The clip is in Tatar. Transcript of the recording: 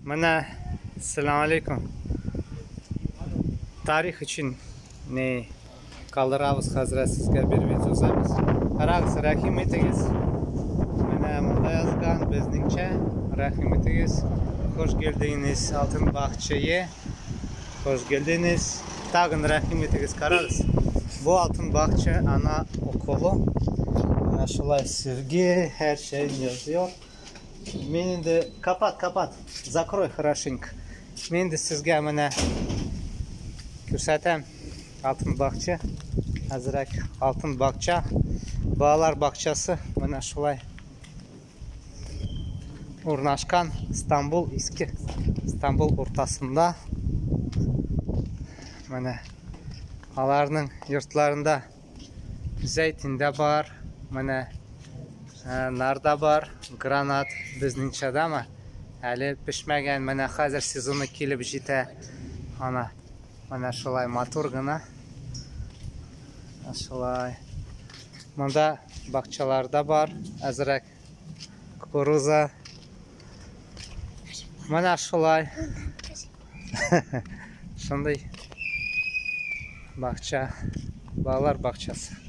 Менә, сәлам алейкум. Тарих өчен не калдырабыз хәзрәт сезгә бер видео запись. Карагыз, рәхим итегез. Менә монда язган безнеңчә, рәхим итегез. Хош келдиңиз Алтын бакчае. Хош келдиңиз. Тагын рәхим итегез, карагыз. Бу Алтын бакча ана околу. Менә шулай сизге һәр шәйн язıyor. Мин инде капат, капат. Закрой хорошенько. Мин инде сезгә менә күрсәтәм Алтын бакча. Әзрәк Алтын бакча. Балалар бакчасы менә шулай урнашкан Стамбул иске Стамбул уртасында. Менә аларның йортларында зәйтүн дә бар, менә нар да бар, гранат безнеңчә дәме? Әле пешмәгән, менә хәзер сезоны килеп җитә. Ана, менә шулай матур гына. Шулай. Монда бакчалар да бар, әзрәк кукуруза. Менә шулай. Шундый бакча, балалар бакчасы.